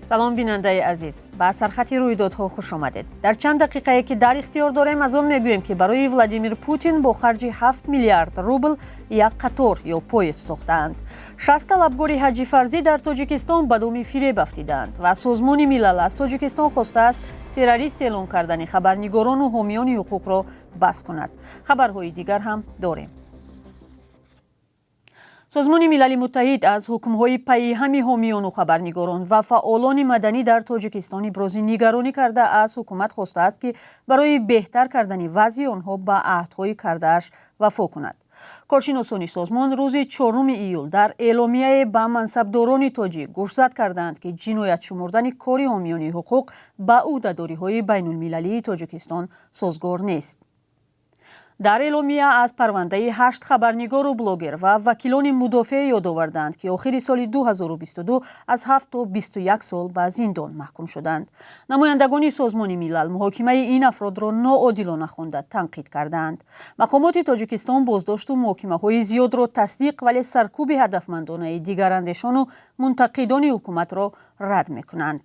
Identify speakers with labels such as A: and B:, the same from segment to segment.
A: Салом, бинандаи азиз, ба сархати рӯйдодҳо хуш омадед. Дар чанд дақиқае, ки дар ихтиёр дорем, аз он мегӯем, ки барои Владимир Путин бо харҷи 7 миллиард рубл як қатор ё поезд сохтаанд. 60 талабгори ҳаҷи фарзӣ дар Тоҷикистон ба доми фиреб афтидаанд ва Созмони Милал аз Тоҷикистон хостааст, террорист эълон кардани хабарнигорону ҳомиёни ҳуқуқро бас кунад. Хабарҳои дигар ҳам дорем. Созмони Милали Муттаҳид аз ҳукмҳои пайиҳами ҳомиёну хабарнигорон ва фаъолони маданӣ дар Тоҷикистон ибрози нигаронӣ карда, аз ҳукумат хостааст, ки барои беҳтар кардани вазъи онҳо ба аҳдҳои кардааш вафо кунад. Коршиносони созмон рӯзи 4 июл дар эъломияе ба мансабдорони тоҷик гӯшзад кардаанд, ки ҷиноят шумурдани кори ҳомиёни ҳуқуқ ба ӯҳдадориҳои байнулмилалии Тоҷикистон созгор нест. Дар эъломия аз парвандаи ҳашт хабарнигору блогер ва вакилони мудофеъ ёд оварданд, ки охири соли 2022 аз 7 то 21 сол ба зиндон маҳкум шуданд. Намояндагони Созмони Милал муҳокимаи ин афродро ноодилона хонда, танқид кардаанд. Мақомоти Тоҷикистон боздошту муҳокимаҳои зиёдро тасдиқ, вале саркӯби ҳадафмандонаи дигарандешону мунтақидони ҳукуматро рад мекунанд.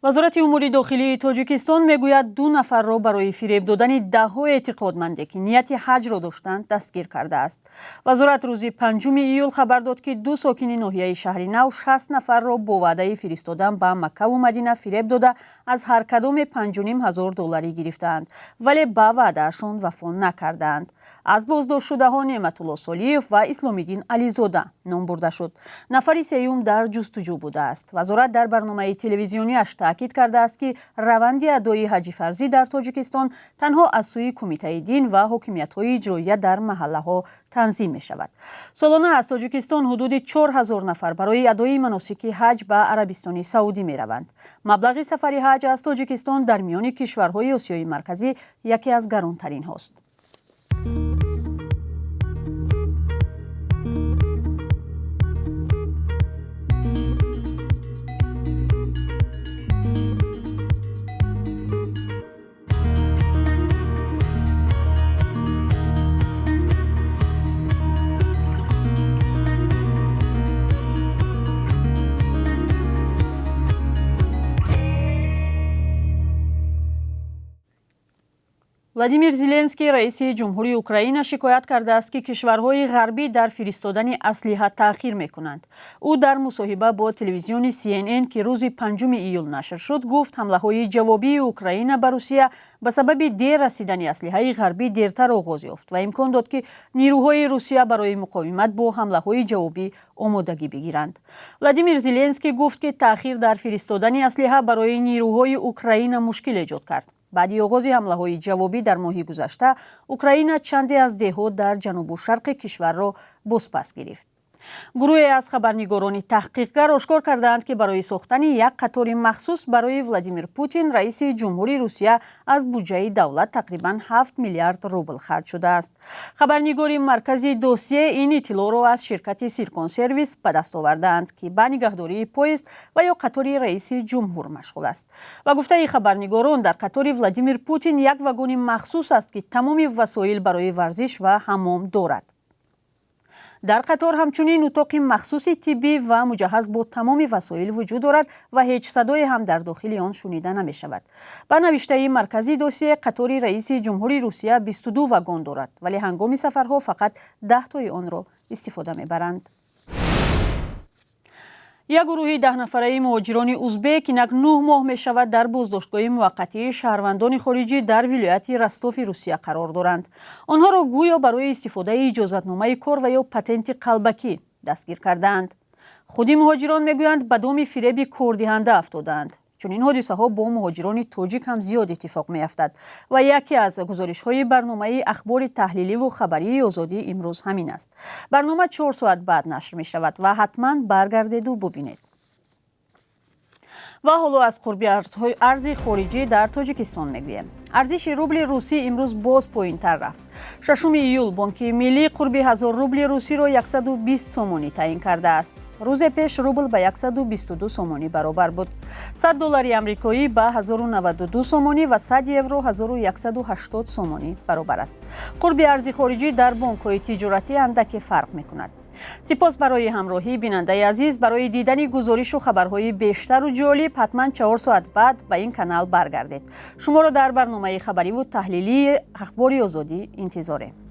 A: Вазорати умури дохилии Тоҷикистон мегӯяд, ду нафарро барои фиреб додани даҳҳо эътиқодманде, ки нияти ҳаҷро доштанд, дастгир кардааст. Вазорат рӯзи 5 июл хабар дод, ки ду сокини ноҳияи Шаҳри Нав 60 нафарро бо ваъдаи фиристодан ба Маккаву Мадина фиреб дода, аз ҳар кадоме 5,5 ҳазор долларӣ гирифтаанд, вале ба ваъдаашон вафо накардаанд. Аз боздоштшудаҳо Неъматулло Солиев ва Исломиддин Ализода ном бурда шуд. Нафари сеюм дар ҷустуҷӯ будааст. Вазорат дар барномаи телевизиониаш таъкид кардааст, ки раванди адои ҳаҷи фарзӣ дар Тоҷикистон танҳо аз сӯи Кумитаи дин ва ҳокимиятҳои иҷроия дар маҳаллаҳо танзим мешавад. Солона аз Тоҷикистон ҳудуди 4000 нафар барои адои маносики ҳаҷ ба Арабистони Саудӣ мераванд. Маблағи сафари ҳаҷ аз Тоҷикистон дар миёни кишварҳои Осиёи Марказӣ яке аз гаронтаринҳост. Владимир Зеленский, раиси ҷумҳурии Украина, шикоят кардааст, ки кишварҳои ғарбӣ дар фиристодани аслиҳа таъхир мекунанд. Ӯ дар мусоҳиба бо телевизиони CNN, ки рӯзи 5 июл нашр шуд, гуфт, ҳамлаҳои ҷавобии Украина ба Русия ба сабаби дер расидани аслиҳаи ғарбӣ дертар оғоз ёфт ва имкон дод, ки нирӯҳои Русия барои муқовимат бо ҳамлаҳои ҷавобӣ омодагӣ бигиранд. Владимир Зеленский гуфт, ки таъхир дар фиристодани аслиҳа барои нирӯҳои Украина мушкил эҷод кард. Баъди оғози ҳамлаҳои ҷавобӣ дар моҳи гузашта, Украина чанде аз деҳот дар ҷанубу шарқи кишварро бозпас гирифт. Гурӯҳе аз хабарнигорони таҳқиқгар ошкор кардаанд, ки барои сохтани як қатори махсус барои Владимир Путин, раиси ҷумҳури Русия, аз буҷаи давлат тақрибан 7 миллиард рубл харҷ шудааст. Хабарнигори маркази Досье ин иттилоъро аз ширкати Сиркон Сервис ба даст овардаанд, ки ба нигаҳдории поезд ва ё қатори раиси ҷумҳур машғул аст. Ба гуфтаи хабарнигорон, дар қатори Владимир Путин як вагони махсус аст, ки тамоми васоил барои варзиш ва ҳаммом дорад. Дар қатор ҳамчунин утоқи махсуси тиббӣ ва муҷаҳҳаз бо тамоми васоил вуҷуд дорад ва ҳеҷ садое ҳам дар дохили он шунида намешавад. Ба навиштаи маркази Досье, қатори раиси ҷумҳури Русия 22 вагон дорад, вале ҳангоми сафарҳо фақат 10 тои онро истифода мебаранд. Як гурӯҳи 10 нафараи муҳоҷирони узбек инак 9 моҳ мешавад, дар боздоштгоҳи муваққатии шаҳрвандони хориҷӣ дар вилояти Ростови Русия қарор доранд. Онҳоро гӯё барои истифодаи иҷозатномаи кор ва ё патенти қалбакӣ дастгир кардаанд. Худи муҳоҷирон мегӯянд, ба доми фиреби кордиҳанда афтодаанд. Чунин ҳодисаҳо бо муҳоҷирони тоҷик ҳам зиёд иттифоқ меафтад ва яке аз гузоришҳои барномаи ахбори таҳлиливу хабарии Озодӣ имрӯз ҳамин аст. Барнома 4 соат баъд нашр мешавад ва ҳатман баргардеду бубинед. Ва ҳоло аз қурби арзи хориҷӣ дар Тоҷикистон мегӯем. Арзиши рубли русӣ имрӯз боз поинтар рафт. 6 июл Бонки Миллӣ қурби 1000 рубли русиро 120 сомонӣ таъин кардааст. Рӯзе пеш рубл ба 122 сомонӣ баробар буд. 100 доллари амрикоӣ ба 1092 сомонӣ ва 100 евро 1180 сомонӣ баробар аст. Қурби арзи хориҷӣ дар бонкҳои тиҷоратӣ андаке фарқ мекунад. Сипос барои ҳамроҳӣ, бинандаи азиз. Барои дидани гузоришу хабарҳои бештару ҷолиб ҳатман 4 соат баъд ба ин канал баргардед. Шуморо дар барномаи хабариву таҳлилии Ахбори Озодӣ интизорем.